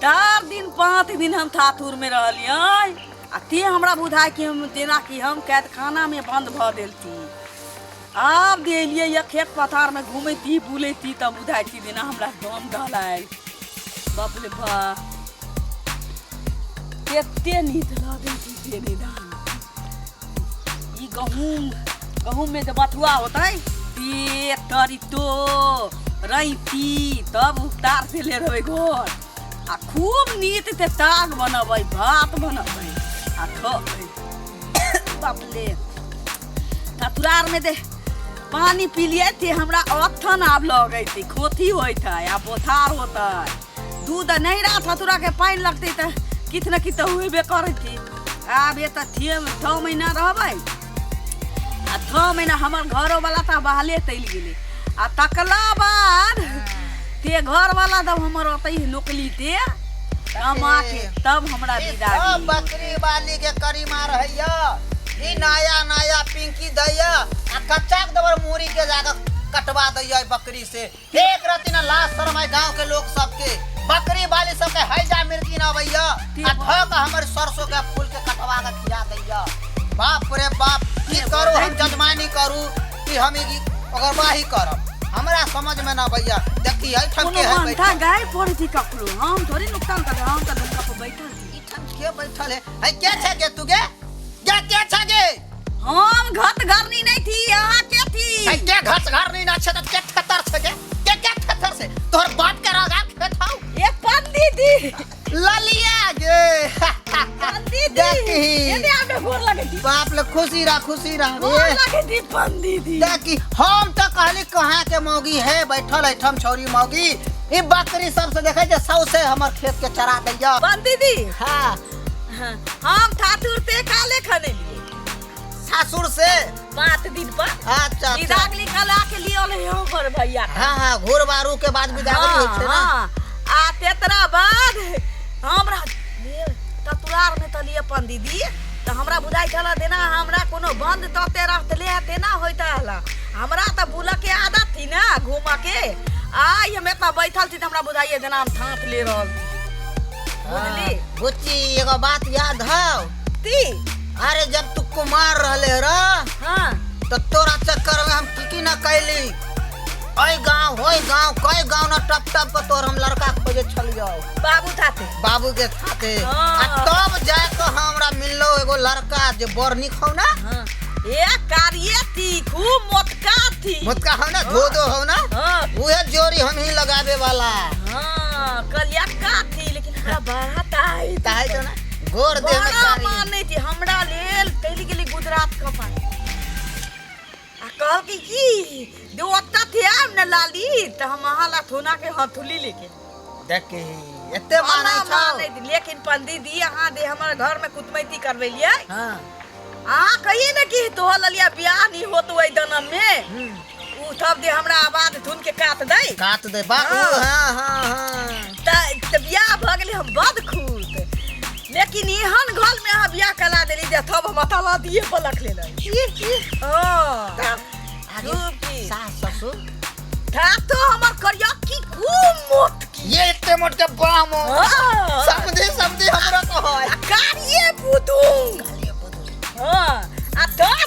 4 दिन 5 दिन हम थाथुरमे रहलियै आ ते हमरा बुझाय कि हम जेना कि हम कैदखानामे बन्द भऽ देलती। आब जे एलियै ये खेत पथारमे घुमैती बुलैती तब बुझाइ छी जेना हमरा दम ढलायल। बाप रे बा, कते नीक लगै छै से निदान। ई गहूँम, गहूँममे जे बथुआ होतै ते तरितो रैती तब उतार से ले रहबै घर आ खूब नीक से साग बनबै, भात बनबै आ खबै। बाप रे, ससुरारमे जे पानी पीलियै ते हमरा अथन आब लगै छै, खोथी होइत है आ बोखार होतै। दूध नैहरा ससुराके पानि लगतै तऽ किछु ने किछु तऽ होबे करै छै। आब एतऽ 6 महीना रहबै आ 6 महीना हमर घरोवला तऽ बहले चलि गेलै आ तकला बाद ते घरवाला तब हमर ओतै नौकरी ते कमा के तब हमरा ई विदा सब गेलै। बकरी वाली के करीमा रहैया। ई नया नया पिंकी दैया आ कच्चा के दबर मुरी के जाके कटवा दैया ई बकरी से। एक रति ना लाज शरम है गांव के लोग सबके? बकरी वाली सबके हैजा मिर्गी ना अबैया आ धऽ के हमर सरसों के फूल के कटवा के खिया दैया। बाप रे बाप, की करू हम? जजमानी करू कि हम ई ओकर बाही करब? हमरा समझ में ना अबैया। देखी एहिठाम कोनो के है मानता बैठल? गाय पड़ै छै ककरो, हम थोड़े नुकसान करबै, हम तऽ ढुमका पर बैठल छी। एहिठाम के बैठल है? है के छै गे? तू गे गे के छै गे? हम घत घरनी नहीं थी, अहाँ के थी? है के घस घर नहीं ना छै त के थेतर छै गे? के के थेतर से तोहर बाप के रागा खेत हौ? ए पंडित जी। ललिया गे। पंडित जी। देखी। एने आबे, गोर लगे थी। बाप ले, खुशी रह, खुशी रह। गोर ए, लगे थी पंडित जी। देखी, हम तो कहली कहाँ के मौगी है बैठल एठम छौरी मौगी। ई बकरी सब से देखै छै सौसे हमर खेत के चरा दैया। पंडित जी। हाँ। हम ठाकुर ते काले खने लिए। सासुर से? 5 दिन पर। अच्छा अच्छा। विदागली कला के लिए ले हमर भैया। हाँ हाँ, घोर बारू के बाद बिदागरी होइ छै ना। हाँ, आ तेतरा बाद हमरा ससुरार में तलिए पंडित जी तऽ हमरा बुझाइ छल देना हमरा कोनो बंद तते रहतले है तेना होइत हला। हमरा तऽ बुलऽ के आदत थी ना, घूमऽ के। आइ हम एतऽ बैठल छी तऽ हमरा बुझाइए जेना हम थाप ले रहल छी, बुझली? हाँ, बुच्ची, एगो बात याद हौ? ती? अरे, जब तू कुमार रहले रह तो तोरा चक्कर में हम की की ना कैली। ओइ गांव, ओइ गांव, कई गांव ना टप टप के तोर हम लड़का खोजे छलियौ। बाबू थाते। बाबू के साथे। आ तब जाके हमरा मिललो एगो लड़का जे बड़ निक हौ ना। हाँ, ए कारिये थी, खूब मोटका थी। मोटका हौ ना, धो दो हौ ना। उहे जोड़ी हम ही लगावे वाला। हाँ, कलियक्का थी, लेकिन हमरा बड़ा ताई। ताहि तो ना गोर देह में बड़ा कारी। मानै थी। हमरा लेल चलि गेली गुजरात कमाय आ कहलकै की जे ओतऽ थे आयब ने लाली तऽ हम अहाँ ला थोना के हथुली लेके। देखी, एते मानै बड़ा छौ। मानै थी। लेकिन पंडित जी, अहाँ जे हमर घर में कुटमैती करबेलियै, अहाँ कहिए ने कि तोहर ललिया बियाह नहीं होत ओहि दनम में, उ सब जे हमरा आवाज सुन के काट दै। काट दे बा। हाँ। हाँ हाँ हाँ तऽ बियाह भऽ गेलै, हम बड खुश, लेकिन एहन घर में अहाँ बियाह करा देली जे तब हम अतला दिए पलक लेलै। हाँ। आगे खूब की। सास ससुर? था तो हमर करिया की खूब मोट की। ये एते मोट के बाम हो। हाँ। समझी समझी, हमरा कहो। आ कारिये बुदुंग। हाँ, आ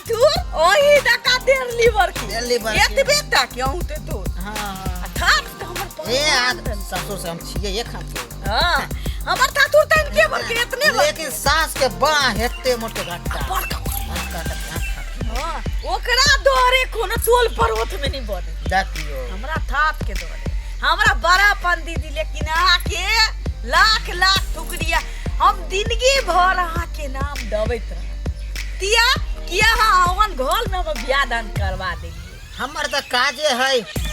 तू ओही दका देर लीवर की। देर लीवर की। एतबे तक अहूँ ते तो। हाँ हाँ आ थाप तऽ हमर ए आ पाँच। ससुर से हम छियै एक हाथ के। हाँ, हमर थाथुर तन के बरके एतने बरके। लेकिन सास के बाह एते मोट के घट्टा। बड़का। बड़का के ध्यान थाप। हाँ, ओकरा डरे कोनो टोल परोठ में नहीं बने। देखियो। हमरा थाप के डरे हमरा बड़ा पंडित जी, लेकिन अहाँके लाख लाख शुक्रिया। हम जिंदगी भर अहाँके नाम दबैत रहब तिया किया अहाँ ओहन घर में हमर बियाह दान करवा देलियै। हमर तऽ काजे है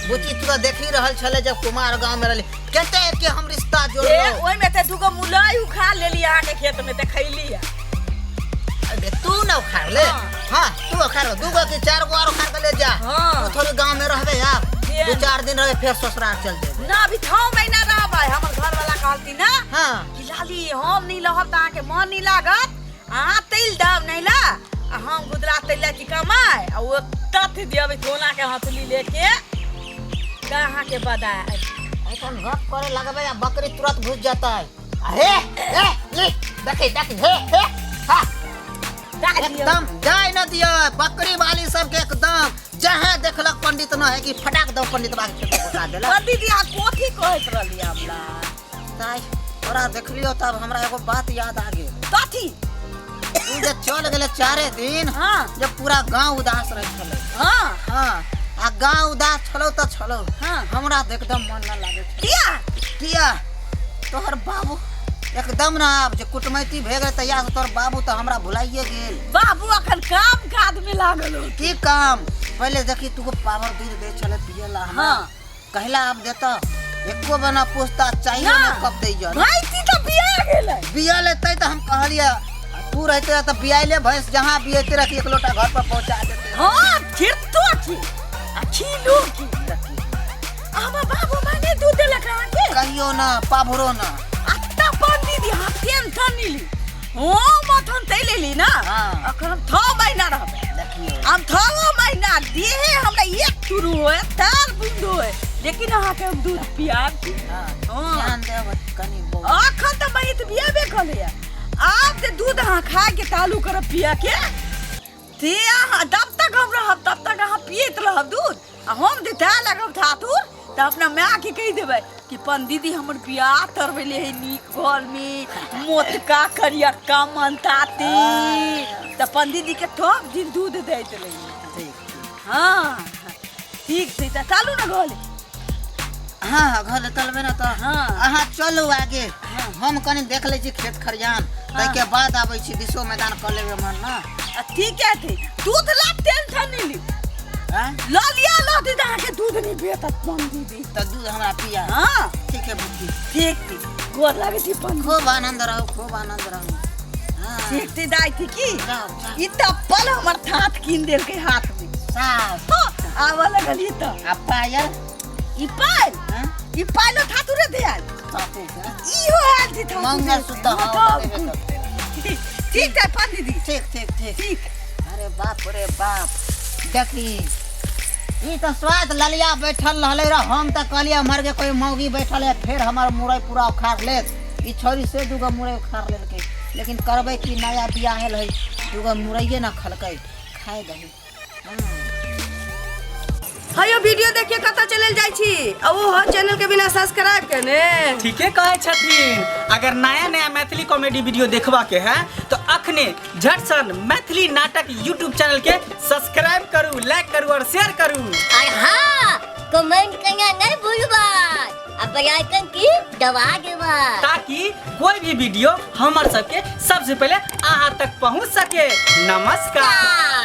बुची। तू तऽ देखी रहल छले जब कुमार गांव में रहली कते के हम रिश्ता ए जोड़लो। ओहिमे तऽ दूगो मुलाई उखाड़ लेली अहाँके खेत में तऽ खैली। अबे तू न उखाड़ ले। हाँ। हाँ, तू उखाड़, दूगो की चार गो और उखाड़ के ले जा। हाँ। तू थोड़ी गांव में रहबे आब? किया? 2-4 दिन रहबे, फिर ससुराल चल जेबे। ना, अभी 6 महीना रहबै। हमर घरवाला कहलती ना कि लाली, हम नहीं रहब तऽ अहाँके मन नहीं लागत, अहाँ तैल दब नहीं ला आ हम गुजरात तैल जाइ छी कमाय आ ओ तथ देबै सोना के हथुली लेके तऽ अहाँके बदाय। ऐसन गप करे लगबे आ बकरी तुरंत घुस जाता है। हे हे ले देखी देखी हे हे हा एकदम जाय न दियो बकरी वाली सबके एकदम जहाँ देखलक पंडित न है कि फटाक दो पंडित बा के खेत घुसा देलक। पंडित जी, अहाँ कथी कहैत रहलियै हमरा? ताइ तोरा देखलियो तब हमरा एगो बात याद आ गेल। कथी? तू जे चल गेले चारे दिन हाँ। जब पूरा गांव उदास रहे छलै। हाँ। हाँ, आ गांव उदास छलौ त छलौ। हाँ। हमरा तऽ एकदम मन न लागे छलै। किया? किया? तोहर बाबू एकदम ना आब जे कुटमैती भए गेलै तहिया से तोहर बाबू तऽ हमरा भुलाइए गेल। बाबू अखन काम काज में लागल हो। की काम? पहिले देखी तू पावर दूध दै छलै पिए ला हमरा। हाँ। कहला आब देता एको बना पूछता चाहिए ना। ना कब दैया। भाईजी तऽ बिया गेलै। बिया लेतै तऽ हम कहलियै तू रहते तऽ बियाइले भैंस जहाँ बियते रखी एक लोटा घर पर पहुँचा देते। हाँ, खिरतो की आ खिलो की। हमर बाबू माने दूध देलक अहाँके? कहियो ना, पाभरो ना। अत्ता पंडित जी, अहाँ टेंशन नहीं ली। हम अखन तै लेली ना। हाँ। अखन हम 6 महीना रहबै। देखियौ। हम 6 महीना देहे हमरा एक चूरू होए, तार बूंद होए, लेकिन अहाँके हम दूध पियाब। हाँ। हाँ। ध्यान देब कनी बहुत। अखन तऽ महित बियाबे कलैया। आब जे दूध अहाँ खाय के चालू करब पिया के, ते अहाँ जब तक हम रहब तब तक अहाँ पियैत रहब दूध, आ हम जे दए लगब थाथुर तऽ अपना माय के कहि देबै कि पन दीदी हमर बियाह करबेले है नीक घर में, मोटका करियक्का मनताती, तऽ पन दीदी के सब दिन दूध दैत रहियै। ठीक। हाँ ठीक छै, तऽ चलू ने घर। हाँ हाँ, घर चलबै ने तऽ। हाँ। अहाँ चलू आगे। हाँ। हम कनी देख लै छी खेत खरिहान, ताहिके बाद आबै छी दिशो मैदान कऽ लेबै मन ना। आ ठीक है, ठीक। दूध ला टेंशन नहीं ली। हाँ? ल लिया ल दीदी, अहाँके दूध नहीं भेटत पन दीदी। तऽ दूध हमरा पिया। हाँ। ठीक है बुद्धि। ठीक ठीक, गोर लागै छी पन। खूब आनंद रहू, खूब आनंद रहू। हाँ। ठीक ठीक दाइ थी की? जाओ, जाओ। ई तऽ पल हमर थात कीन देलकै हाथ में। साफ। हाँ, आबऽ लगल ई तऽ। आ पायल? ई पायल? हाँ? ई पायलो थातुरे दे आयल। थातुर के? इहो आयल थी थातुर। मंगलसूत्र, हाँ, हाँ, देबे करतै। ठीक छै पन दीदी। ठीक ठीक ठीक। ठीक। अरे बाप रे बाप, देखी ई तऽ स्वाद ललिया बैठल रहलै रह। हम तऽ कहलियै मर के कोई मौगी बैठल है, फेर हमर मुरई पूरा उखाड़ लेत। ई छौरी से दूगो मुरई उखाड़ लेलकै, लेकिन करबै कि नया बियाहल है, दूगो मुरैये न खलकै, खाय दही। हाँ, यो वीडियो देखिए कतऽ चलल जाइ छी, आ ओ हो चैनल के बिना सब्सक्राइब केने। ठीके कहै छथिन। अगर नया नया मैथिली कॉमेडी वीडियो देखबा के है तो अखने झटसन मैथिली नाटक यूट्यूब चैनल के सब्सक्राइब करू, लाइक करू और शेयर करू। और हाँ, कमेंट करना नहीं भूलबा, आ बेल आइकन की दबा देबा, ताकि कोई भी वीडियो हमर सबके सबसे पहले अहाँ तक पहुँच सके। नमस्कार।